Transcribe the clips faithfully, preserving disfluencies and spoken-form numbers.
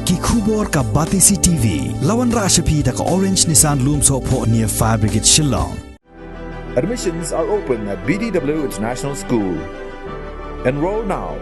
Ki khubor ka Batesi T V. La wanrah sha phi da ka Orange Nissan Lumsohphoh near Fire Brigade Shillong. Admissions are open at B D W International School. Enroll now.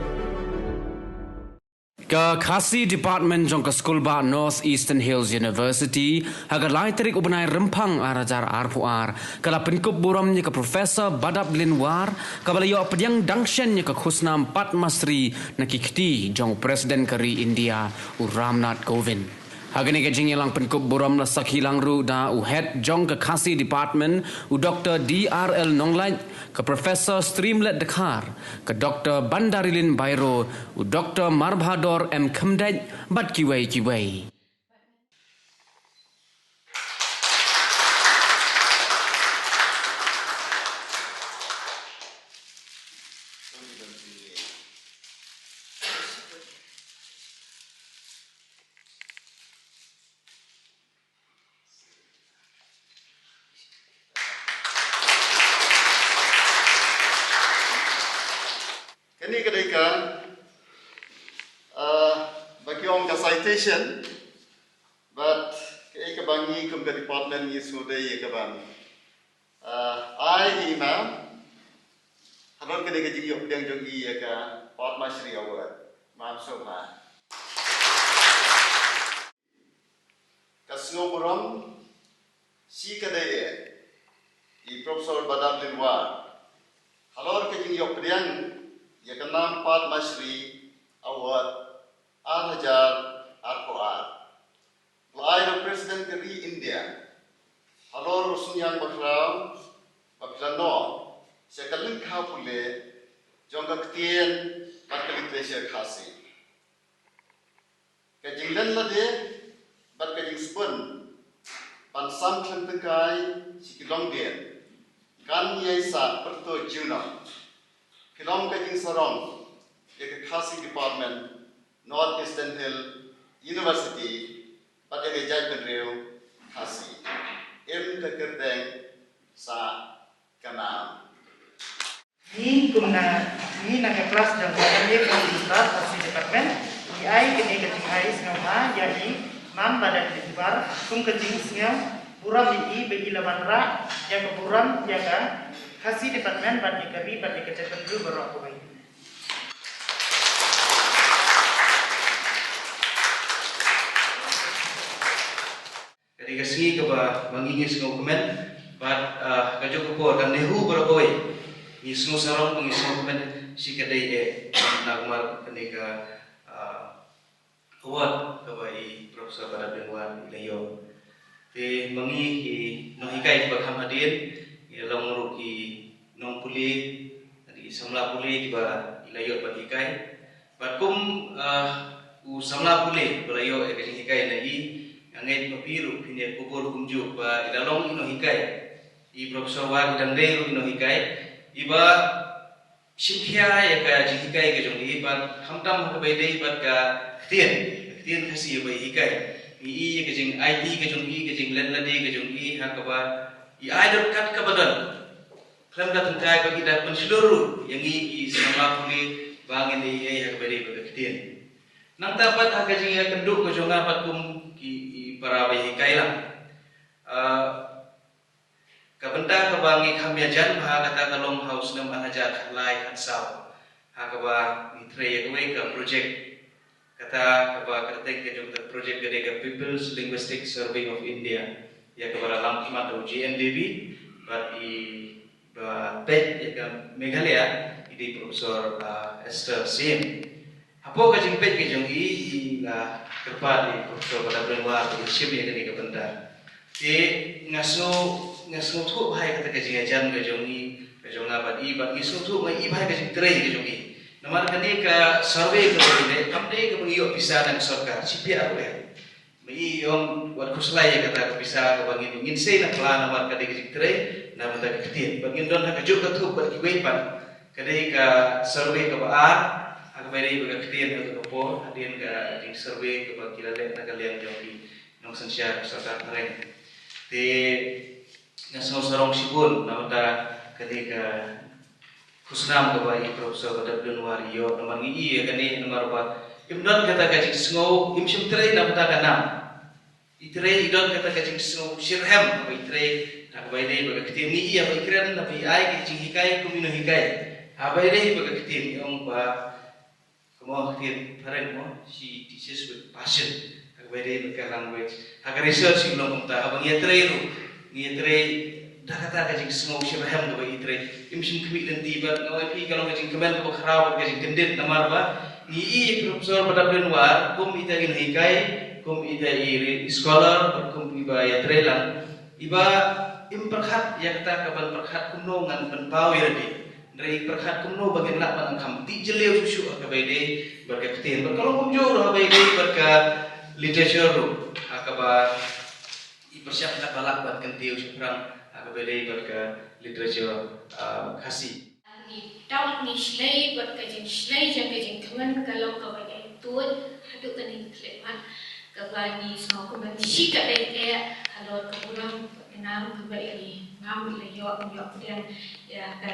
Ka Khasi Department jong ka Skulbah North Eastern Hills University, ha ka lai tarik u bnai Rymphang ar hajar arphew ar, ka la pynkup burom ïa ka Professor Badap Lynwar, kaba la ïoh pdiang dang shen ïa ka khusnam Padma Shri na ki kti jong u President ka ri India, u Ramnath Kovind. Ha kane ka jingïalang pynkup burom la sakhi lang ruh da u Head jong ka Khasi Department, u Doktor D R L Nonglait, ka Professor Streamlet Dkhar, ka Doktor Bandarilin Bairo, u Doktor Marbhador M Khymdeit, bad kiwei kiwei. Kane ka dei ka, ah, ba ki ong ka citation, but kaei kaba ngi kum ka department ngi sngewdei ïa ka ban, ah, ai i ma, halor kane ka jingïoh pdiang jong i ïa ka Padma Shri Award, ma sngewbha. Ka sngewburom shi ka dei i Professor Badap Lynwar halor ka jingïoh pdiang ïa ka nam Padma Shri Award ar hajar arphew ar. Ba la ai da u President ka ri India halor u synñiang bakhraw ba phi la noh sha ka lyngkha pule jong ka ktien bad ka literature Khasi. Ka jinglen lade bad ka jingsbun ban sam khlem tyngkai sha ki longdien kan ïai sah pyrto junom. Ki long ka jingsarong ïa ka Khasi Department, North Eastern Hill University, bad ïa ka jaitbynriew Khasi. Im da kyrteng sah ka nam. Ngi kum na, ngi na ka klas jong ka M A Computer Khasi Department, ngi ai kane ka jingai sngewbha ïa i Mam Badap Lynwar kum ka jingsngew burom ïa i ba i la wanrah ïa ka burom ïa ka Khasi Department bad ïa ka ri bad ïa ka jaitbynriew baroh kawei. Ka dei ka sngi kaba ma ngi ngi sngewkmen bad, ah, ka juh ka por ka Nehu baroh kawei. Ngi sngewsarong, ngi sngewkmen shi ka dei eh namar kane ka, ah, award kaba i Professor Badap Lynwar i la ïoh. Te ma ngi ki nonghikai kiba kham hadien, ngi la long ruh ki nongpule, ki samla pule kiba i la ïoh ban hikai. Bad kum, ah, u samla pule ba la ïoh ïa ka jinghikai na i, nga ngeit ma phi ruh phin ïa kubur kumjuh ba i la long i nonghikai. I Professor War i dang dei ruh i nonghikai. Iba shim khia ïa ka jinghikai ka jong i bad khamtam ha kaba ïadei bad ka ktien, ka ktien Khasi ba i hikai. Ngi i ïa ka jingaiti ka jong i, ka jinglen lade ka jong i ha kaba i ai don kat kaba don. Khlem da tyngkai ba i da pynshlur ruh ïa ngi ki samla pule ba ngin ïa ïa ha kaba dei ba ka ktien. Nangta pat ha ka jingïakynduh ka jong nga pat kum ki i para ba hikai lang. Ah, ka bynta kaba ngi kham ïajan bha kata ka long ha u snem ar hajar khatlai khatsaw. Ha kaba ngi trei ïa kawei ka project. Kata kaba kyrteng ka jong ka project ka dei ka People's Linguistic Survey of India. Ïa kaba la lam khmat da u J N Davey bad i ba peit ïa ka Meghalaya i dei Professor, ah, Esther Syiem. Hapoh ka jingpeit ka jong i, i la kyrpad i Professor Badap Lynwar ba i shim ïa kane ka bynta. Te nga sngew, nga sngewthuh bha ïa kata ka jingïajan ka jong i, ka jong nga bad i, bad ngi sngewthuh nga i bha ïa ka jingtrei ka jong i. Namar kane ka survey kaba ngi leh kam dei kaba ngi ïoh pisa na ka sorkar, shi pia ruh em. Ma i ong wat khuslai ïa kata ka pisa kaba ngin, ngin sei na pla namar ka dei ka jingtrei na bynta ka ktien. Bad ngin don ha ka juk ka thup bad kiwei pat. Ka dei ka survey kaba ar ha kaba dei bad ka ktien ha ka por hadien ka jingsurvey kaba ki la leh na ka liang jong ki nongsynshar ka sorkar phareng. Te nga sngew sarong shibun na bynta ka dei ka khusnam kaba i Professor Badap Lynwar i ïoh namar ngi i ïa kane namar ba Kim don kata ka jingsngew, im shym trei na bynta ka nam. I trei, i don kata ka jingsngew shitrhem haba i trei, haba i dei bad ka ktien. Ngi i haba i kren, haba i ai ka jinghikai kum i nonghikai, haba i dei bad ka ktien, i ong ba, ka mo ktien phareng mo, she teaches with passion. Haba i dei bad ka language, ha ka research i long kumta. Haba ngi ïatrei ruh, ngi ïatrei da kata ka jingsngew shitrhem kaba i trei. Im shym khmih lynti bad, nga ong ïa phi, ka long ka jingkmen kaba khraw bad ka jingkyndit, namar ba ngi i Professor Badap Dynwar kum ita i nonghikai, kum ita i re-, scholar, bad kum iba ïatrei lang, iba im pyrkhat ïa kata ka ban pyrkhat kumno ngan pynpaw ïa lade. Hynrei i pyrkhat kumno ba ngin lah ban kham tih jylliew shuh shuh ha kaba i dei bad ka ktien. Bad ka long kumjuh ruh haba i dei bad ka literature ruh, ha kaba i pyrshang katba lah ban kyntiew shaphrang ha kaba i dei bad ka literature, ah, Khasi. Ngi tang ngi shlei bad ka jingshlei jong ka jingkmen ka long kaba ïai tuid haduh kane ka khyllipmat, kaba ngi sngewkmen shikaddei eh halor ka burom ka nam kaba i ngam la ïoh, ïoh pdiang ïa ka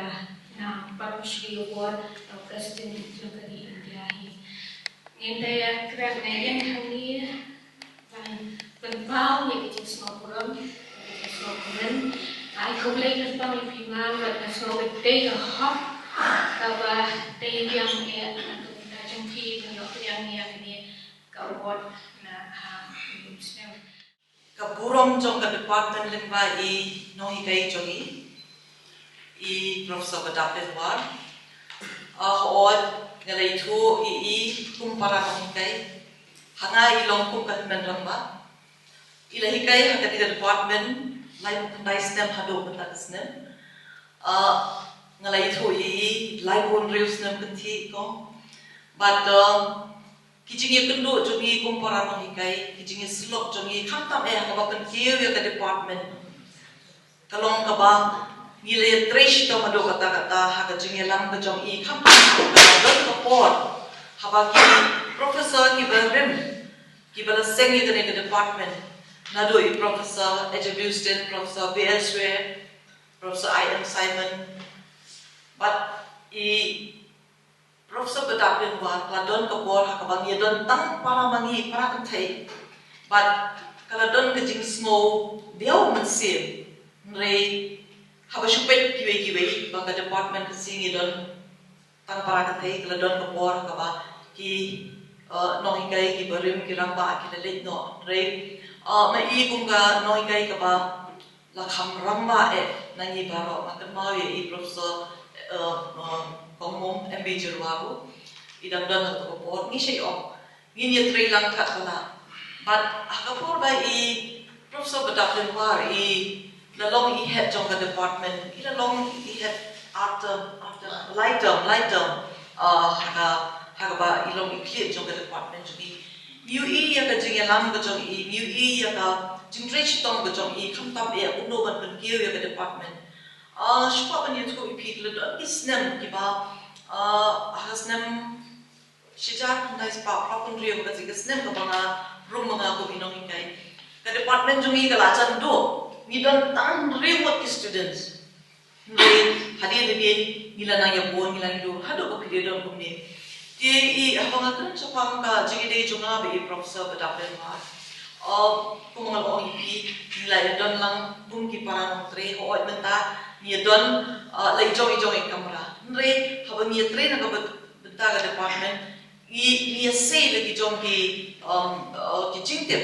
nam Padma Shri Award of President jong ka ri India hi. Ngin da ïa kren na ïing hangne ban pynpaw ïa ka jingsngewburom, ïa ka jingsngewkmen. Ai khublei kyrpang ïa phi, nga ruh nga sngew ba dei ka hok kaba dei biang ïa ka bynta jong phi ban ïoh pdiang ïa kane ka award na ha u snem. Ka burom jong ka department lyngba i nonghikai jong i, i Professor Badap Dynwar. Ah, hooid, nga la ithuh ïa i kum para nonghikai. Ha nga i long kum ka hynmen rangbah. I la hikai ha kane ka department laiphew khyndai snem haduh mynta ka snem. Ah, nga la ithuh ïa i laiphew hynriew snem kynthih kong. Bad, um, ki jingïakynduh jong i kum para nonghikai, ki jingïasyllok jong i, khamtam eh ha kaba pynkiew ïa ka department, ka long kaba ngi la ïatrei shitom haduh katta katta ha ka jingïalam ka jong i, khamtam ka la don ka por haba ki professor kiba rim, kiba la seng ïa kane ka department, naduh i Professor H F Dewston, Professor B L Sware, Professor I M Simon, bad i Professor Badap Dynwar, ka la don ka por ha kaba ngi ïa don tang para ma ngi, para kynthei. Bad ka la don ka jingsngew diaw mynsiem. Hynrei haba shu peit kiwei kiwei ba ka department ka sngi don tang para kynthei, ka la don ka por ha kaba ki, eh, nonghikai kiba rim, ki rangbah ki la leit noh. Hynrei, eh, ma i kum ka nonghikai kaba la kham rangbah eh na ngi baroh, nga kynmaw ïa i Professor, eh, eh, Kong Mum M B Jyrwa ruh, i dang don ha kato ka por, ngi shait ong ngin ïatrei lang katba lah. Bad ha ka por ba i Professor Badap Dynwar i la long i head jong ka department, i la long i head ar term, ar term, lai term, lai term, ah, ha ka, ha kaba i long i khlieh jong ka department jong i. Ngi ïohi ïa ka jingïalam ka jong i, ngi ïohi ïa ka jingtrei shitom ka jong i, khamtam eh kumno ban pynkiew ïa ka department. Ah, shu kwah ban ïathuh ïa phi, ka la don ki snem kiba, ah, ha ka snem shi hajar khyndai spah phra phew hynriew, ka dei ka snem kaba nga rum ma nga kum i nonghikai, ka department jong i ka la jan duh, ngi don tang hynriew ngut ki students. Hynrei hadien hadien ngi la nang ïa bun, ngi la nang dur haduh ba phi dei don kumne. Te i, haba nga kren shaphang ka jingïadei jong nga bad i Professor Badap Dynwar, um, kum nga la ong ïa phi, ngi la ïa don lang kum ki para nongtrei. Hooid, mynta ngi ïa don, uh, la i jong i jong i kamra. Hynrei haba ngi ïa trei na ka byn-, bynta ka department, ngi, ngi ïa sei la ki jong ki, um, uh, ki jingtip.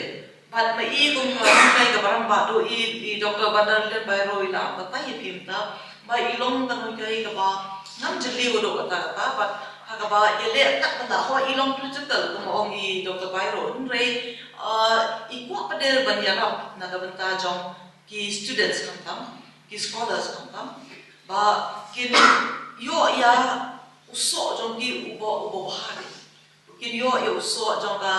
Bad ma i kum ka nonghikai kaba rangbah, duh i, i Doctor Bandarlalynswamy Bairo i la ap batai ïa phi mynta, ba i long ka nonghikai kaba ngam jylliew haduh katta katta, bad ha kaba ïaleh katba lah, hooid i long critical kum ong i Doctor Bairo, hynrei, uh, i kwah pat de ban ïarap na ka bynta jong ki students khamtam, ki scholars khamtam, ba kin ïoh ïa u soh jong ki uba, uba bha. Kin ïoh ïa u soh jong ka,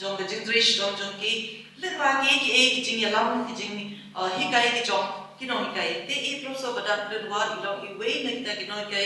jong ka jingtrei shitom jong ki lyngba ki, ki, ki jingïalam, ki jing, uh, hikai ki jong ki nonghikai. Te i Professor Badap Dynwar i long iwei na kita ki nonghikai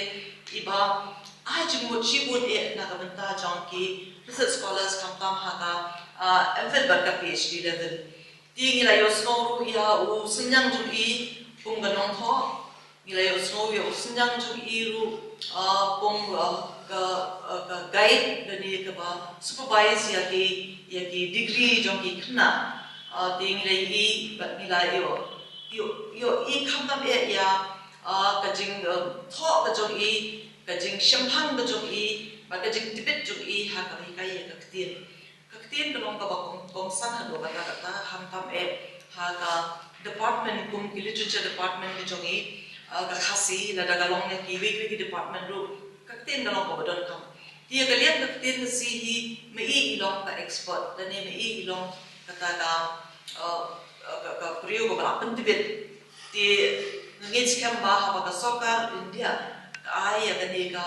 iba ai jingmut shibun eh na ka bynta jong ki research scholars khamtam ha ka, uh, M.Phil bad ka Ph.D level. Te ngi la ïohsngew ruh ïa u synñiang jong i kum ka nongthoh. Ngi la ïohsngew ïa u synñiang jong i ruh, ah, kum, ah, ka, uh, ka guide lane kaba supervise ïa ki, ïa ki degree jong ki khynnah. Uh, te ngi la ïohi bad ngi la ïoh, ïoh, ïohi khamtam eh ïa, uh, ka jing, um, thoh ka jong i, ka jingshemphang ka jong i, bad ka jingtbit jong i ha kaba hikai ïa ka ktien. Ka ktien ka long kaba kong, kongsan haduh katta katta, khamtam eh ha ka department kum ki literature department ka jong i, uh, ka Khasi, lada ka long ïa kiwei kiwei ki department ruh, ka ktien ka long kaba donkam. Te ïa ka liang ka ktien Khasi hi, ma i i long ka expert, lane ma i i long kata ka, uh, uh, ka, ka briew kaba la pyntbit. Te nga ngeit skhem ba haba ka sorkar India ka ai ïa kane ka,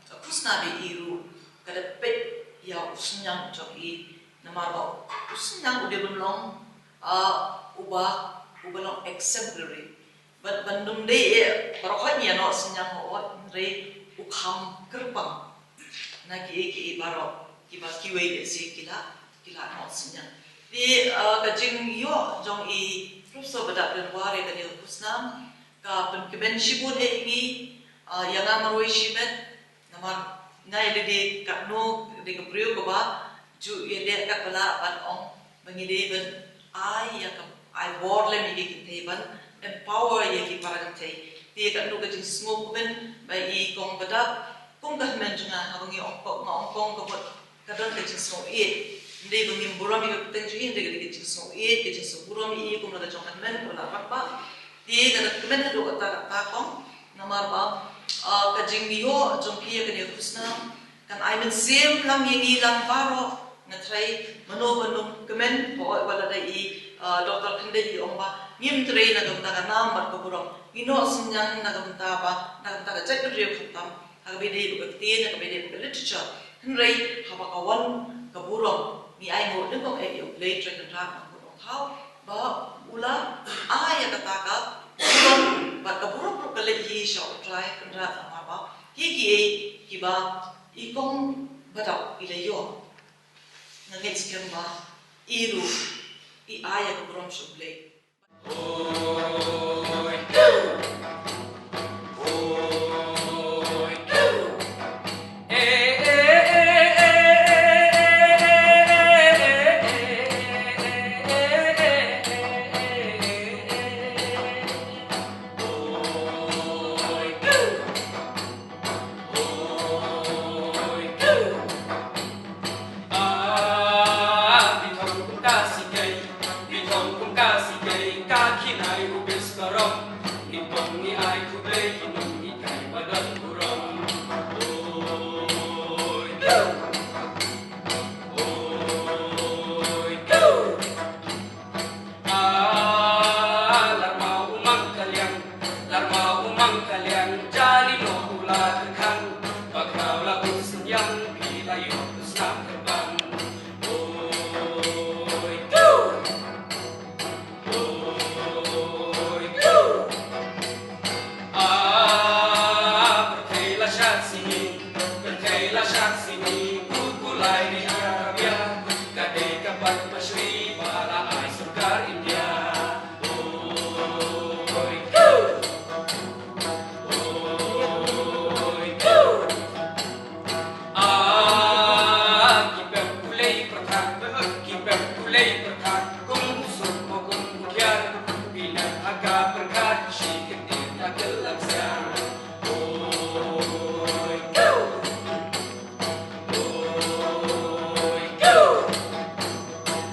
ka khusnam ïa i ruh, ka da peit ïa u synñiang jong i, namar ba u synñiang u dei ban long, ah, uba, uba long exemplary. Ban, ban ym dei eh baroh hynñiew noh synñiang hooid, hynrei u kham kyrpang na kiei kiei baroh kiba kiwei de shi ki la, ki la noh synñiang. Te, ah, ka jingïoh jong i Professor Badap Dynwar ïa kane ka khusnam ka pynkmen shibun eh ïa ngi, ah, ïa nga marwei shimet. Namar nga ïa dei katno dei ka briew kaba ju ïa dei katba lah ban ong ba ngi dei ban ai ïa ka, ai bor lem ïa ki kynthei, ban empower ïa ki para kynthei. Te katno ka jingsngewkmen ba i Kong Badap kum ka hynmen jong nga, haba ngi ong Kong, nga ong Kong ka mut ka don ka jingsngewieit. Ym dei ba ngim burom ïa ka kyrteng jong i, hynrei ka dei ka jingsngewieit, ka jingsngewburom ïa i kum la ka jong ka hynmen kaba la rangbah. Te ka da kmen haduh katta katta Kong. Namar ba, ah, ka jingïoh jong phi ïa kane ka khusnam kan ai mynsiem lang ïa ngi lang baroh. Nga tharai mano mano kmen ba oi ba lada i, ah, Doctor Khyndai i ong ba ngim trei na ka bynta ka nam bad ka burom. Ngi noh synñiang na ka bynta ba, na ka bynta ka jaitbynriew khamtam, ha kaba ïadei bad ka ktien, ha kaba ïadei bad ka literature. Hynrei haba ka wan ka burom, ngi ai nguh nyngkong eh ïa U Blei Trai Kynrad Nongpynim Nongthaw ba u la ai ïa kata ka burom, bad ka burom ruh ka leit hi sha U Trai Kynrad, namar ba kiei kiei kiba i Kong Badap i la ïoh, nga ngeit skhem ba i ruh i ai ïa ka burom sha U Blei.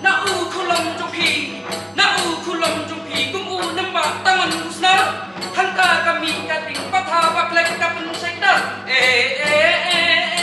Na u khulom jong phi, na u khulom jong phi, kum u namba tangon u snar. Hangta ka mi ka ting, patha ba klek ka pynshai dar. Eh, eh, eh, eh.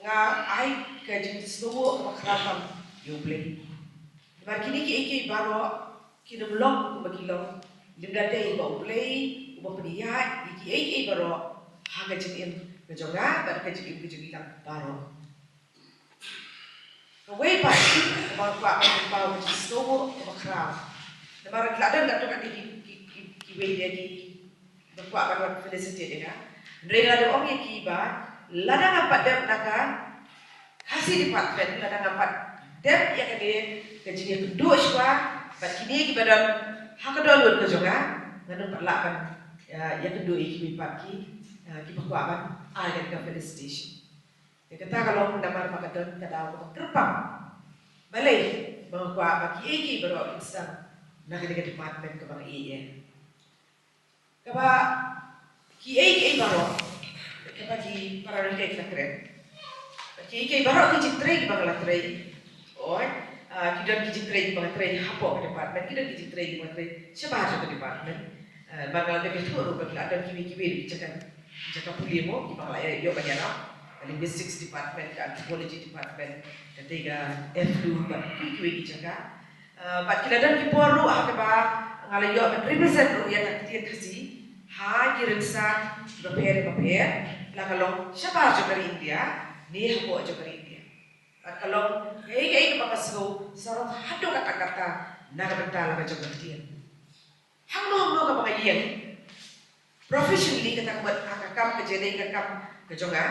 Nga ai ka jingsngew kaba khraw tam ïa U Blei. Namar kine kiei kiei baroh kim long kumba ki long lymda dei ba U Blei uba pynïaid ïa kiei kiei baroh ha ka jingim ka jong nga bad ka jingim ka jong ngi lang baroh. Kawei pat kaba nga kwah ban pynpaw ka jingsngew kaba khraw. Namar la don katto katne ki, ki, ki, kiwei de ki ba kwah ban wan felicitate ïa nga. Hynrei nga la dep ong ïa ki ba lada ngam pat dep na ka Khasi department, lada ngam pat dep ïa kane ka jingïakynduh shuwa bad kine kiba don ha ka dohnud ka jong nga, ngan ym pat lah ban ïa, ïakynduh ïa kiwei pat ki, ïa, kiba kwah ban ai kane ka felicitation. Ïa kata ka long namar ba ka don ka daw kaba kyrpang. Balei ba nga kwah ba kiei kiei baroh kin sdang na kane ka department kaba nga ïeit ïa. Kaba kiei kiei baroh, kaba ki para rynïeng ki la kren. Kiei kiei baroh ki jingtrei kiba nga la trei. Oi, ah, ki don ki jingtrei kiba nga trei hapoh ka department, ki don ki jingtrei kiba nga trei shabar jong ka department. Ah, ba nga la dep ïathuh ruh ba ki la don kiwei kiwei ki jaka, jaka pule mo kiba nga la ïoh ban ïarap. Ka linguistics department, ka anthropology department, ka dei ka F two bad kiwei kiwei ki jaka. Ah, bad ki la don ki por ruh ha kaba nga la ïoh ban represent ruh ïa ka ktien Khasi ha ki rynsan bapher bapher, la ka long shabar jong ka ri India ne hapoh jong ka ri India. Bad ka long kaei kaei kaba nga sngew sarong haduh katta katta na ka bynta la ka jong ka ktien. Hangno hangno kaba nga ïeng professionally, kata ka mut ha ka kam ka jingdei ka kam ka jong nga,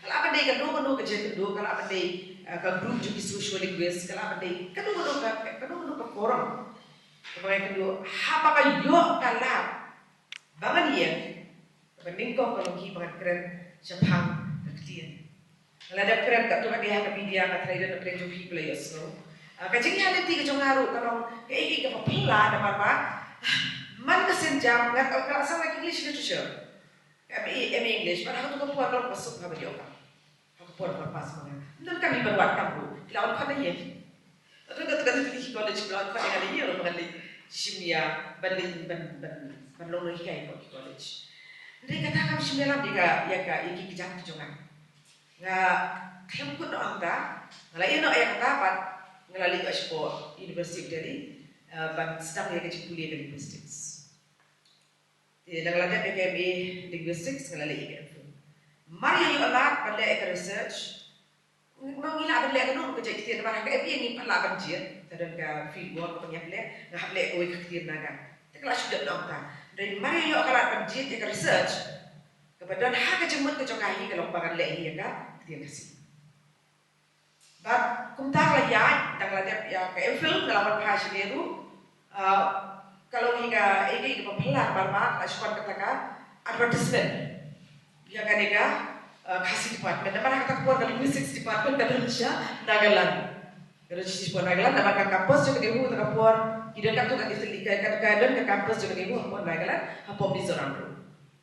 ka lah ban dei kano kano ka jingkynduh, ka lah ban dei, ah, ka group jong ki sociolinguist, ka lah ban dei kano kano ka, kano kano ka forum kaba nga ïakynduh, haba nga ïoh ka lad ba ngan ïeng, kaba nyngkong ka long hi ba ngan kren shaphang ka ktien. Nga la dep kren katto katne ha ka media, nga tharai don na pdeng jong phi ba la ïohsngew. Ah, ka jingïaleit ka jong nga ruh ka long kaei kaei kaba phylla namar ba man ka sienjam nga, nga la sdang English literature, M A, M A English, bad ha kato ka por long ba suk ha ba ïoh ka, ha ka por ba pass ma nga. Ym don kam hi ban wad kam ruh, ki la wan khot ïa nga. Ym don katto katne ki college ki la wan khot ïa nga, ïa ruh ba ngan leit shim ïa, ban leit ban, ban, ban long nonghikai ha ki college. Hynrei kata kam shym ïalam ïa ka, ïa ka, ïa ki kjat ki jong nga. Nga khlem kut noh hangta, nga la ïeh noh ïa kata bad nga la leit noh shapoh University of Delhi, eh, ban sdang ïa ka jingpule ka linguistics. Te nang la dep ïa ka M A linguistics, nga la leit ïa ka M Phil. Mar ïa ïoh lad ban leh ïa ka research, ma ngi lah ban leh kano ka jait ktien, namar ha ka M A ngim pat lah ban jied, ka don ka field work kaba ngi hap leh, nga hap leh kawei ka ktien Naga. Te ka la shu dep noh hangta. Hynrei mar ïa ïoh ka lad ban jied ïa ka research, kaba don ha ka jingmut ka jong nga hi ka long ba ngan leh hi ïa ka ktien Khasi. Bad kumta ka la ïaid, dang la dep ïa ka M Phil, nga la wan phai sha Nehru. Ah, ka long hi kaei kaei kaba phylla namar ba ka la shu wan kata ka advertisement ïa kane ka, ah, Khasi department. Namar ha kata ka por ka linguistics department ka don sha Nagaland. Ka don sha Nagaland, namar ka campus jong ka Nehru kata ka por, ki don katto katne tylli, ka, ka, ka don ka campus jong ka Nehru hapoh Nagaland, hapoh Mizoram ruh.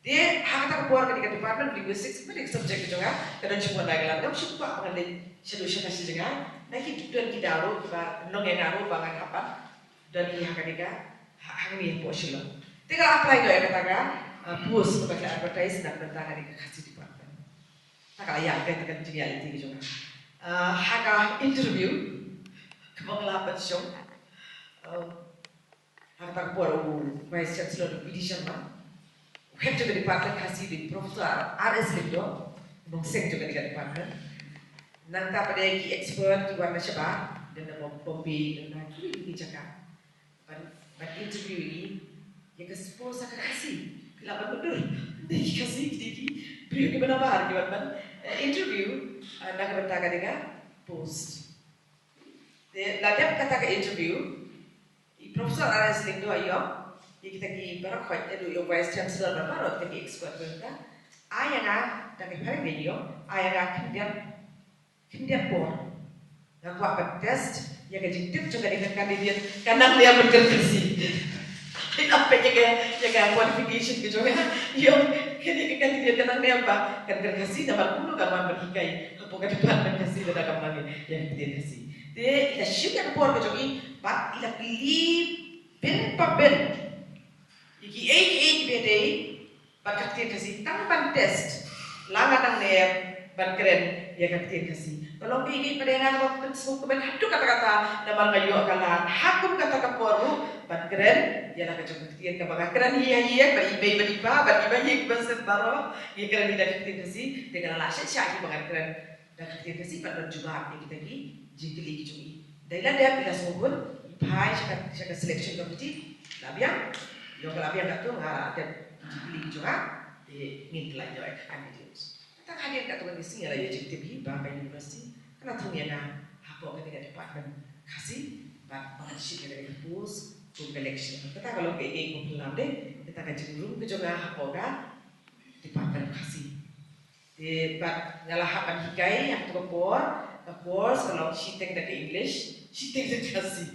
Te ha kata ka por kane ka department of linguistics, kane ka subject ka jong nga, ka don shapoh Nagaland. Ngam shu kwah ba ngan leit shaduh sha ka shi jaka. Na ki don ki daw ruh kiba long ïa nga ruh ba ngan hap ban don hi ha kane ka, ha, hangne hapoh Shillong. Te nga la apply noh ïa kata ka, ah, post kaba ki la advertise na ka bynta kane ka Khasi department. Te ka la ïaid kata ka jingïaid lynti ka jong nga. Ah, ha ka interview kaba nga la hap ban shong, ah, ha kata ka por u Vice Chancellor u P D Sharma, u head jong ka department Khasi u dei Professor R S Lyngdoh, u nongseng jong kane ka department. Nangta pat de ki expert ki wan na shabar, don na Bombay, don na kiwei kiwei ki jaka ban, ban interview ïa ngi ïa ka suppose ha ka Khasi. Ki lah ban mundur, dei ki Khasi, dei ki briew kiba nabar ki wan ban, eh, interview, eh, na ka bynta kane ka post. Te la dep kata ka interview, i Professor R S Lyngdoh i ong ïa kita ki baroh, khoit naduh ïa u Vice Chancellor bad baroh kita ki expert, bad ka ai ïa nga, da ka phareng ïa i ong, ai ïa nga khyndiat, khyndiat por. Nga kwah ban test ïa ka jingtip jong kane ka candidate ka nang ne em ban kren Khasi. Ïa ka, ïa ka qualification ka jong nga, i ong kane ka candidate ka nang ne em ba kan kren Khasi, namar kumno kan wan ban hikai hapoh ka department Khasi lada kam nang ïa ka ktien Khasi. Te i la shim ïa ka por ka jong i bad i la kylli bun pa bun ïa kiei kiei kiba dei bad ka ktien Khasi tang ban test la nga nang ne em ban kren ïa ka ktien Khasi. Ka long kaei kaei pat ïa nga kaba pynsngewkmen haduh katta katta namar nga ïoh ka lad ha kum kata ka por ruh ban kren ïa la ka jong ka ktien kaba nga kren hi ha ïing bad i mei bad i pa bad kiba ïing kiba sem baroh. Ïa kren hi da ka ktien Khasi, te nga la lah shisha hi ba ngan kren da ka ktien Khasi ban don jubab ïa kita ki jingkylli ki jong i. Dei la dep i la sngewhun i phai sha ka, sha ka selection committee. La biang, ïoh ka la biang katto nga la dep ki jingkylli ki jong nga. Te ngin tlot ïa ka candidate. Kata hadien katto ngan ïaseng ïa la ïa jingtip hi ba ka university ka la thung ïa nga hapoh kane ka department Khasi ba ba ngan shim ïa kane ka post kum ka lecturer. Kata ka long kaei kaei kaba pynlong de, kata ka jingrung ka jong nga hapoh ka department Khasi. Te bad nga la hap ban hikai ha kato ka por, ka course ka long shiteng da ka English, shiteng da ka Khasi.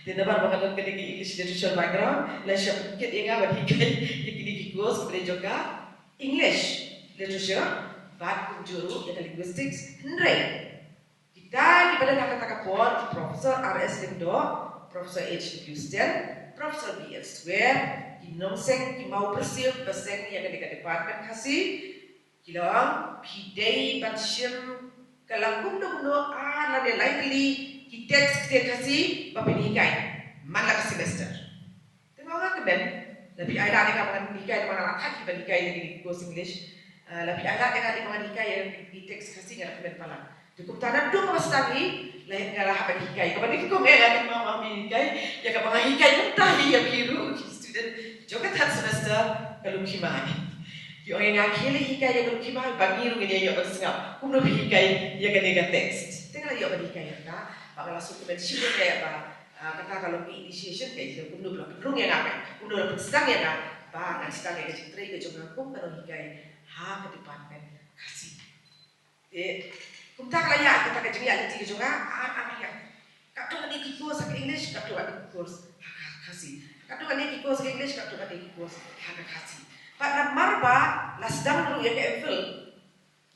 Te namar ba nga don kane ka English literature background, la shu pynkit ïa nga ban hikai ïa kine ki course kiba dei jong ka English literature bad kumjuh ruh ïa ka linguistics. Hynrei kita kiba don ha kata ka por, Professor R S Lyngdoh, Professor H W Sten, Professor B L Square, ki nongseng, ki mawpyrshah ba seng ïa kane ka department Khasi, ki la ong phi dei ban shim ka la kumno kumno ar lane lai tylli ki text ktien Khasi ba phin hikai man la ka semester. Te nga ong kmen, la phi ai lad ïa nga ba ngan hikai, namar nga la thait hi ban hikai ïa ki course English. Ah, la phi ai lad ïa nga ba ngan hikai ïa ki text Khasi, nga la kmen palat. Te kumta naduh kaba sdang hi, la nga la hap ban hikai. Kaba nyngkong eh nga la ong ma phi hikai, ïa kaba nga hikai mynta hi ïa phi ruh ki student jong ka third semester ka Lum Khimai. Ki ong ïa nga khie leit hikai ïa ka Lum Khimai ba ngi ruh ngin ïa ïoh ban sngap kumno phi hikai ïa kane ka text. Te nga la ïoh ban hikai ïa kata, ba nga la sngewkmen shibun ïa ba Ah, kata ka long ka initiation ka, ïa kumno ba la pynrung ïa nga, kumno ba la pynsdang ïa nga ba ngan sdang ïa ka jingtrei ka jong nga kum ka nonghikai ha ka department Khasi. Te kumta ka la ïaid kata ka jingïaid lynti ka jong nga, ah, ah, ïa. Katto katne ki course ha ka English, katto katne ki course ha ka Khasi. Katto katne ki course ha ka English, katto katne ki course ha ka Khasi. Bad namar ba la sdang ruh ïa ka MPhil.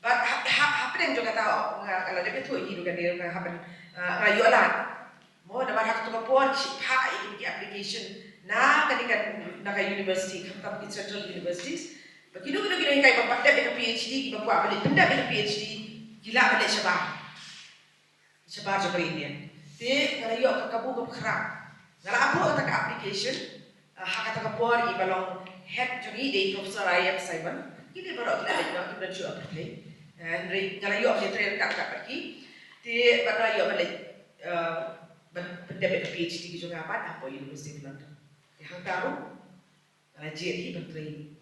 Bad ha, ha, hapdeng jong kata, nga, nga la dep ïathuh ïa phi ruh kane, nga hap ban, ah, nga la ïoh lad. Mo, namar ha kato ka por ki shah phah ïa ki application na kane ka, na ka university, khamtam ki central universities. Ba kino kino ki nonghikai ba pat dep ïa ka PhD, kiba kwah ban leit pyndep ïa ka PhD, ki lah ban leit shabar. Shabar jong ka India. Te nga la ïoh ka kabu kaba khraw. Nga la buh kata ka application, ah, ha kata ka por i ba long head jong ngi dei Professor I M Simon. Kine baroh ki la leit noh, kim don shuh ha pyrthei. Eh, hynrei nga la ïoh ban ïatrei ryngkat ryngkat bad ki. Te bad nga la ïoh ban leit, eh, ban pyndep ïa ka PhD ka jong nga pat hapoh University of London. Te hangta ruh Nga la jied hi ban trei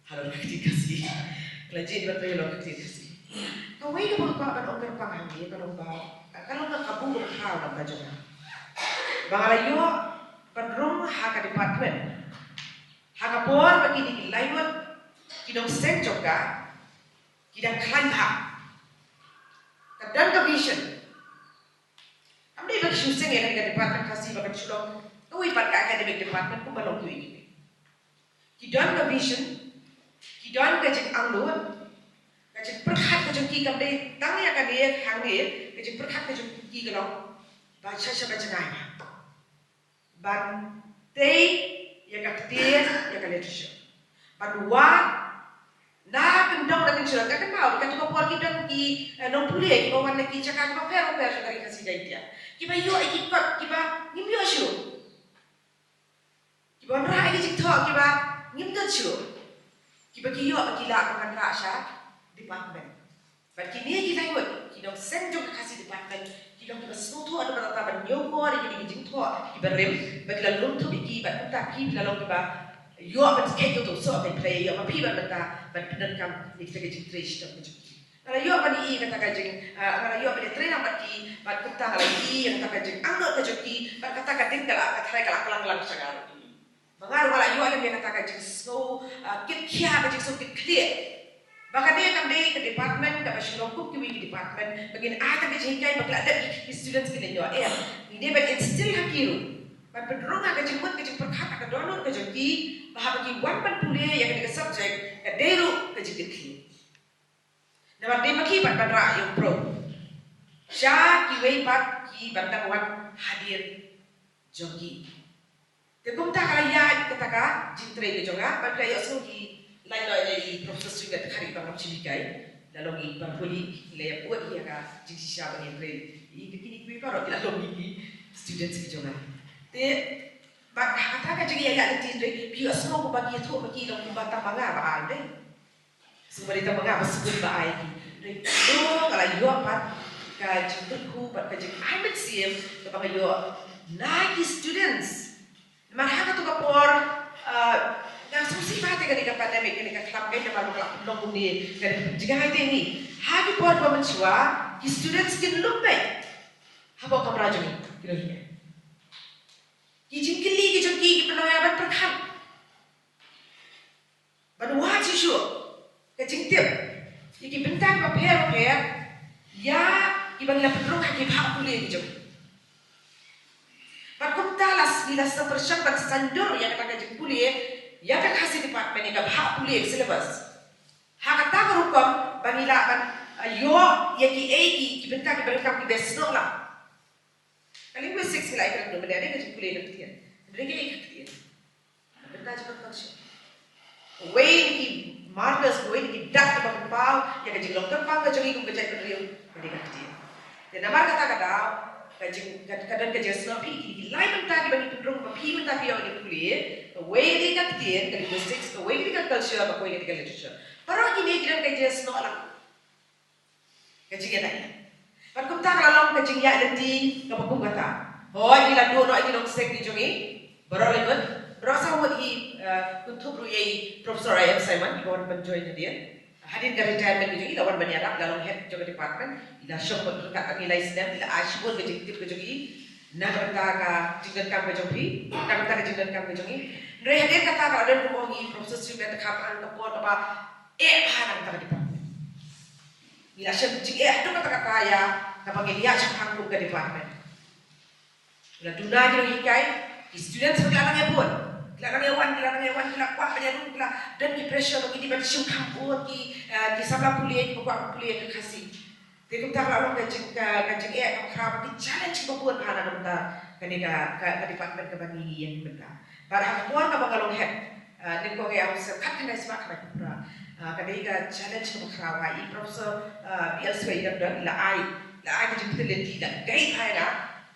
halor ka ktien Khasi. Nga la jied hi ban trei halor ka ktien Khasi. Kawei kaba nga kwah ban ong kyrpang hangne ka long ba, ka long ka kabu kaba khraw na ka bynta jong nga. Ba nga la ïoh ban rung ha ka department ha ka por ba kine ki lai ngut ki nongseng jong ka ki dang khlaiñ bha. Ka don ka vision. Kam dei ba ki shu seng ïa kane ka department Khasi ba kan shu long kawei pat ka academic department kumba long kiwei kiwei. Ki don ka vision, ki don ka jingangnud, ka jingpyrkhat ka jong ki kam dei tang ïa kane hangne, ka jingpyrkhat ka jong ki ka long ba sha sha ba jngai ba ban tei ïa ka ktien, ïa ka literature. Ban wad na kyndong na kynshlur, ka kynmaw, ka tu ka por ki don ki, eh, nongpule kiba wan na ki jaka kiba pher pher jong ka ri Khasi Jaiñtia. Kiba ïoh ïa ki kot kiba ngim ïoh shuh. Kiba wanrah ïa ki jingthoh kiba ngim don shuh. Kiba ki ïoh ba ki lah ban wanrah sha department. Bad kine ki lai ngut ki nongseng jong ka Khasi department ki long kiba sngewthuh haduh katta ban ñiewkor ïa kine ki jingthoh kiba rim, ba ki la lum thup ïa ki, bad mynta ki la long kiba ïoh ban kheit ïa u soh ba phi ïoh ma phi bad mynta ban pyndonkam ïa kita ki jingtrei shitom ka jong ki. Nga la ïoh ban ïohi ïa kata ka jing, ah, nga la ïoh ban ïatrei lang bad ki, bad kumta nga la ïohi ïa kata ka jingangnud ka jong ki, bad kata ka ding ka la, ka tharai ka la klang lang sha nga ruh. Ba nga ruh nga la ïoh lem ïa kata ka jingsngew, ah, kit khia, ka jingsngew kit khlieh. Ba kane kam dei ka department kaba shu long kum kiwei ki department ba ngin ai tang ka jinghikai ba ki la dep ki students kin ïoh. Em, ngi dei ban instill ha ki ruh, ban pynrung ha ka jingmut ka jingpyrkhat ha ka dohnud ka jong ki, ba haba ki wan ban pule ïa kane ka subject ka dei ruh ka jingkit khlieh. Namar dei ma ki pat ban rah ïa u proof sha kiwei pat kiba dang wan hadien jong ki. Te kumta ka la ïaid kata ka jingtrei ka jong nga, bad phi la ïohsngew ki, lait noh ïa i Professor Sri Ngat Khari ba ngam shym hikai. La long i para pule, la ïa put ïa ka jingshisha ban ïa trei. I ka kini kiwi parot la long i ki students ki jong nga. Te bad ha kata ka jingïaid lynti te phi ïohsngew kumba ki ïathuh ba ki long kumba tang ma nga ba ai dei. Sngewbha dei tang ma nga ba sngewbha ai ki. Dei to nga la ïoh pat ka jingkyrkhu bad ka jingai mynsiem kaba nga ïoh na ki students. Namar ha kato ka por, ah, nga sngewsih ba ha te kane ka pandemic, kane ka khlam, kane ka mar ba ka la pynlong kumne, kane ka jingïaid te ni. Ha ki por ba mynshuwa ki students kin lum beit hapoh kamra jong ngi, ki lum beit. Ki jingkylli ki jong ki ki pynlong ïa ban pyrkhat. Ban wad shuh shuh ka jingtip ïa ki bynta kiba pher bapher ïa kiba ngi la pynrung ha ki bhah pule ki jong. Bad kumta la s-, ngi la sa pyrshang ban saiñdur ïa kata ka jingpule ïa ka Khasi department, ïa ka bhah pule, ïa ka syllabus. Ha kata ka rukom ba ngi lah ban, ah, ïoh ïa kiei ki, ki bynta kiba donkam kiba snoh lang. Ka linguistics ngi la ïakren mynne, dei ka jingpule ka ktien. Dei ka ktien. Bynta jong ka culture. Kawei na ki markers, kawei na ki dak kiba pynpaw ïa ka jinglong kyrpang ka jong ngi kum ka jaitbynriew, ka dei ka ktien. Te namar kata ka daw, ka jing, ka, ka don ka jingsnoh phi, ki, ki lai bynta kiba ngi pynrung ba phi mynta phi ïoh ïa ki pule, kawei ka dei ka ktien, ka linguistics, kawei ka dei ka culture, kawei ka dei ka literature. Baroh kine ki don ka jingsnoh lang. Ka jingïaid lynti. Bad kumta ka la long ka jingïaid lynti kaba kum kata. Hooid, ngi la duh noh ïa ki nongseng ki jong ngi. Baroh lai ngut. Baroh saw ngut hi, eh, kynthup ruh ïa i Professor I M Simon, kiba wan ban join hadien. Hadien ka retirement ka jong i, la wan ban ïarap, la long head jong ka department. I la shong bad ryngkat bad ngi lai snem, i la ai shibun ka jingtip ka jong i na ka bynta ka jingdonkam ka jong phi, na ka bynta ka jingdonkam ka jong i. Hynrei hadien kata ka la don kumno ngi Professor Sylvia Dkhar, ka por kaba eh bha na ka bynta ka department. Ngi la shem jingeh haduh katta katta ïa kaba ngin ïaid shaphang kum ka department. Ngi la duna ki nonghikai, ki students ba ki la nang ïa bun, ki la nang ïa wan, ki la nang ïa wan, ki la kwah ban ïa rung, ki la don ki pressure ba ki dei ban shim kham bun ki, eh, ki samla pule kiba kwah ban pule ka Khasi. Te kumta ka la long ka jing, ka, ka jingeh kaba khraw, ki challenge kiba bun bha na ka bynta kane ka, ka, ka department kaba ngi ïeng mynta. Bad ha ka por kaba nga long head, ah, nyngkong eh, ha u snem khatkhyndai spah khyndai phew phra. Ah, ka dei ka challenge kaba khraw ha i Professor, ah, B L Swai Dam Don, la ai, la ai ka jingpyntip lynti, la guide bha ïa nga,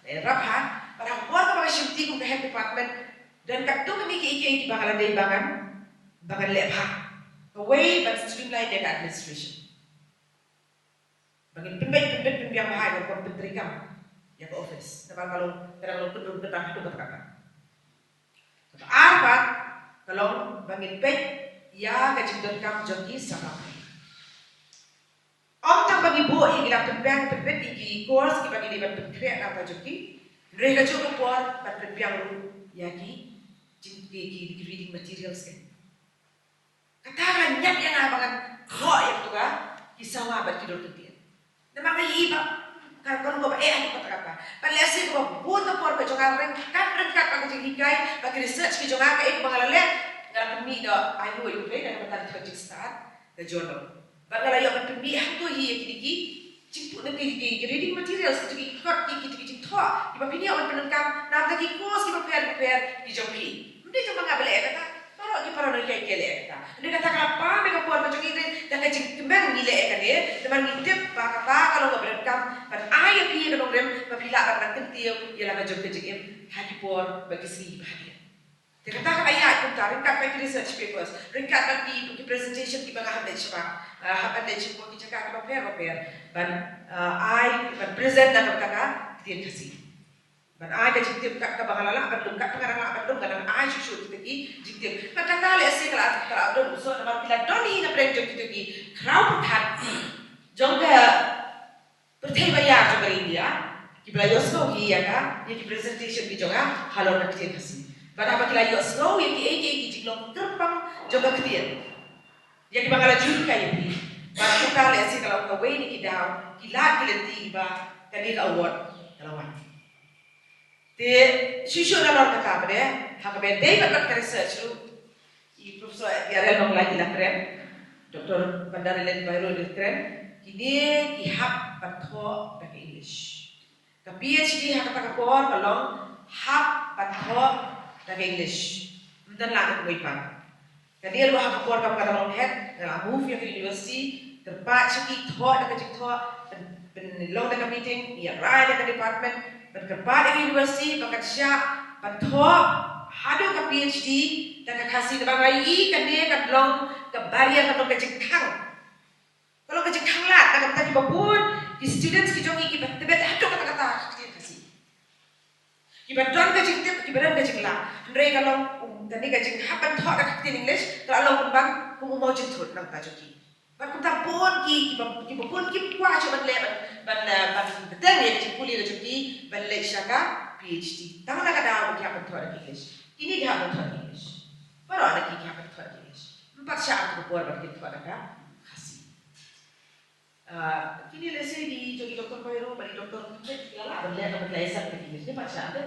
la ïarap bha. Bad ha ka por kaba nga shimti kum ka head department, don katto katne kiei kiei kiba nga la dei ba ngan, ba ngan leh bha. Kawei, ban streamline ïa ka administration. Ba ngin pynbeit pynbeit pynbiang bha ïa ka rukom pyntreikam ïa ka office. Namar ka long, ka dang long kynrung kynrang haduh katta katta. Kaba ar pat ka long ba ngin peit ïa ka jingdonkam jong ki samla pule. Ym tang ba ngi buh ïa ki, la pynbiang pynbeit ïa ki course kiba ngi dei ban pynkhreh na ka bynta jong ki. Hynrei ka juh ka por ban pynbiang ruh ïa ki jing, ki, ki, ki reading materials ki. Kata ka la ñiad ïa nga ba ngan thoh ïa kata ka, ki sawa bad ki dur kyntien. Namar nga ïohi ba ka, ka rukom ba eh haduh katta katta. Bad lehse kaba bun ka por ka jong nga ryngkat ryngkat bad ka jinghikai bad ka research ka jong nga, kaei kaba nga la leh, nga la pynmih da, ai, ïoh ïoh phi, na ka bynta ka jingstad ka journal. Bad nga la ïoh ban pynmih hangto hi ïa kine ki jingpynmih, ki, ki, ki reading materials, ki, ki kot, ki, ki, ki jingthoh kiba phin ïoh ban pyndonkam na ka bynta ki course kiba pher bapher ki jong phi. Ym dei tang ma nga ba leh kata, baroh ki para nonghikai ki leh kata. Hynrei kata ka la pam ïa ka por ka jong ngi, da ka jingkmen ngi leh kane, namar ngi tip ba kata ka long kaba donkam ban ai ïa phi ïa ka nongrim ba phi lah ban nang kyntiew ïa la ka jong ka jingim ha ki por bad ki sngi kiba hadien. Te kata ka la ïaid kumta, ryngkat bad ki research papers, ryngkat bad ki, ki presentation kiba nga hap leit shabar, ah, hap leit sha ki jaka kiba pher bapher ban, ah, ai, ban present na ka bynta ka ktien Khasi. Ban ai ka jingtip kat kaba nga la lah ban lum, kat ba nga la lah ban lum, nga dang ai shuh shuh kita ki jingtip. Bad kata lehse ka la, ka la don u soh namar ki la don hi na pdeng jong kita ki khraw pyrthat jong ka pyrthei ba ïar jong ka India, kiba la ïohsngew hi ïa ka, ïa ki presentation ki jong nga halor ka ktien Khasi. Bad haba ki la ïohsngew ïa kiei kiei ki jinglong kyrpang jong ka ktien, ïa kiba nga la ju hikai ïa phi, bad kata lehse ka long kawei na ki daw, ki lad ki lynti kiba kane ka award ka la wan. Te shuh shuh nalor kata pat de, ha kaba ïadei bad ka research ruh, i Professor Yarel Nonglait i la kren, Doctor Bandar Ellen Bairo i la kren, kine ki hap ban thoh da ka English. Ka PhD ha kata ka por ka long hap ban thoh da ka English. Ym don la da kawei pat. Kane ruh ha ka por kaba nga dang long head, nga la move ïa ka university, kyrpad sha ki, thoh da ka jingthoh, pyn, pynlong da ka meeting, ïarai da ka department, pyn kyrpad da ka university ba kan shah ban thoh haduh ka PhD da ka Khasi, da ba nga ïohi kane ka long ka barrier, ka long ka jingkhang. Ka long ka jingkhang lad na ka bynta kiba bun ki students ki jong ngi kiba tbit haduh katta katta ka ktien Khasi. Kiba don ka jingtip, kiba don ka jinglah. Hynrei ka long, um, kane ka jinghap ban thoh da ka ktien English ka la long kumban kum u maw jynthut na ka bynta jong ki. Bad kumta bun ki, kiba, kiba bun kim kwah shuh ban leh, ban, ban, eh, ban bteng ïa ka jingpule ka jong ki ban leit sha ka PhD. Tang na ka daw ba ki hap ban thoh da ka English. Kine ki hap ban thoh da ka English. Baroh na ki ki hap ban thoh da ka English. Ym pat shah ka por ba ki thoh da ka Khasi. Ah, kine lehse i jong i Doktor Khairul bad i Doktor Khairul ki la lah ban leh ka, ban leh sa ka English, ne pat shah te.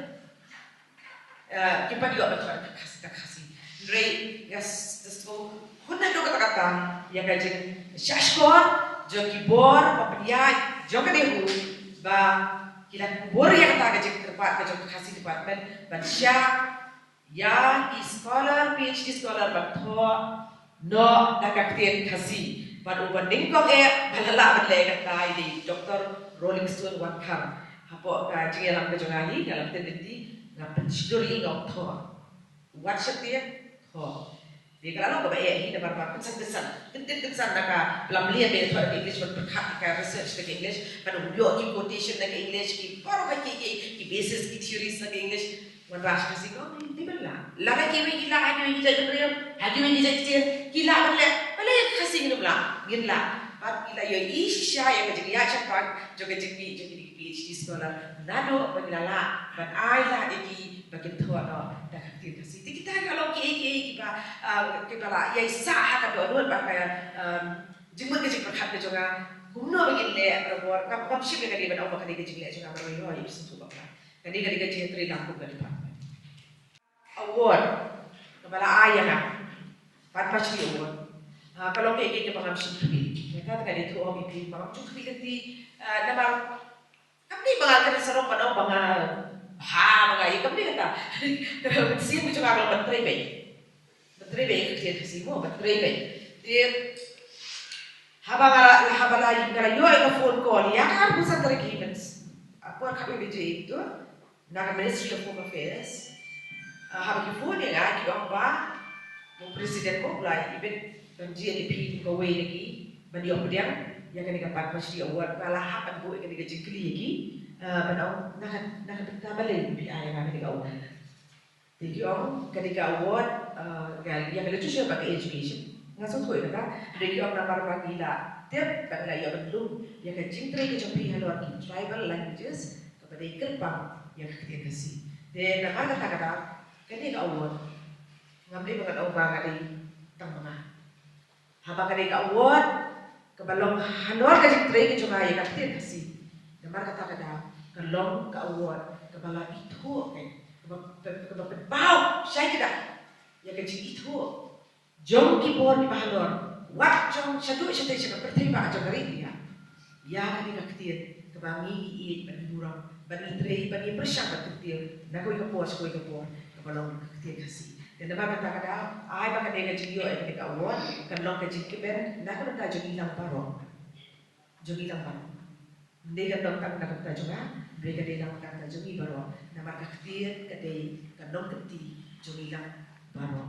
Ah, kim pat ïoh ban thoh da ka Khasi, da ka Khasi. Hynrei nga s-, s-, hun naduh katta katta ïa ka jingshahshkor jong ki bor ba pynïaid jong ka NEHU ba ki la kubur ïa kata ka jingkyrpad ka jong ka Khasi Department ban shah ïa ki scholar, PhD scholar ban thoh noh da ka ktien Khasi. Bad uba nyngkong eh ba la lah ban leh kata i dei Doktor Rolling Stone Wankhar hapoh ka jingïalam ka jong nga hi, nga la pynlynti, nga pynshlur ïa i, nga ong thoh. Wat sheptieng, thoh. Dei ka la long kaba eh hi namar ba kynsan kynsan, kyntien kynsan na ka pynlong leh ba thoh da ka English, ban pyrkhat ka research da ka English, ban ïoh ki quotation da ka English, ki baroh ki, ki, ki basis, ki theories da ka English. Wan rah sha Khasi, ko ni, ni ban lah. Lada kiwei ki lah ha kiwei ki jait bynriew, ha kiwei ki jait ktien, ki lah ban leh. Balei Khasi ngin ym lah? Ngin lah. Bad ngi la ïohi shisha ïa ka jingïaid shaphang jong ka jingmih jong kine ki PhD scholar naduh ba ngi la lah ban ai lad ïa ki ba kin thoh noh da ka ktien Khasi. Te kita ki long kiei kiei kiba, ah, kiba la ïaisah ha ka dohnud bad ka, um, jingmut ka jingpyrkhat ka jong nga. Kumno ba ngin leh barabor, ngam, ngam shim ïa kane ban ong ba kane ka jingleh jong nga baroh, ïoh ïa u sngewthuh bakla. Kane ka dei ka jingtrei lang kum ka department. Award kaba la ai ïa nga, Padma Shri Award. Ah, ka long kaei kaei kaba ngam shym khmih. Ïa kata ka dei thuh ong ïa phi ba ngam shym khmih lynti, ah, namar kam dei ba nga kren sarong ban ong ba nga bha, ba nga ïa, kam dei kata. Ka mynsiem ka jong nga ka long ban trei beit. Ban trei beit ïa ka ktien Khasi mo, ban trei beit. Te haba nga la, haba la, nga la ïoh ïa ka phone call ïa ka arphew san tarik hi mynstep, por khatwei baje tu, na ka Ministry of Home Affairs. Ah, haba ki phone ïa nga ki ong ba u President mo u la ibit ban jia ïa phi kum kawei na ki ban ïoh pdiang ïa kane ka Padma Shri Award, nga la hap ban buh ïa kane ka jingkylli ïa ki, ah, ban ong na ka, na ka bynta balei phi ai ïa nga kane ka award. Te ki ong kane ka award, ah, ïa, ïa ka literature bad ka education. Nga sngewthuh ïa kata. Te ki ong namar ba ngi la tip bad ngi la ïoh ban lum ïa ka jingtrei ka jong phi halor ki tribal languages kaba dei kyrpang ïa ka ktien Khasi. Te namar kata ka daw kane ka award ngam dei ba ngan ong ba ka dei tang ma nga. Haba kane ka award kaba long halor ka jingtrei ka jong nga ïa ka ktien Khasi. Namar kata ka daw ka long ka award kaba la ithuh, eh, kaba, kaba pynpaw shai kdar ïa ka jingithuh jong ki bor kiba halor, wat jong shaduh shatei sha ka pyrthei ba jong ka ri India. Ïa kane ka ktien kaba ngi ngi ïeit bad ngi burom bad ngi trei bad ngi pyrshang ban kyntiew na kawei ka por sha kawei ka por kaba long ka ktien Khasi. Te namar kata ka daw ai ba kane ka jingïoh ïa kane ka award kan long ka jingkmen na ka bynta jong ngi lang baroh. Jong ngi lang baroh. Ym dei kan long tang na ka bynta jong nga, ym dei kan dei lang na ka bynta jong ngi baroh. Namar ka ktien ka dei ka nongkynti jong ngi lang baroh.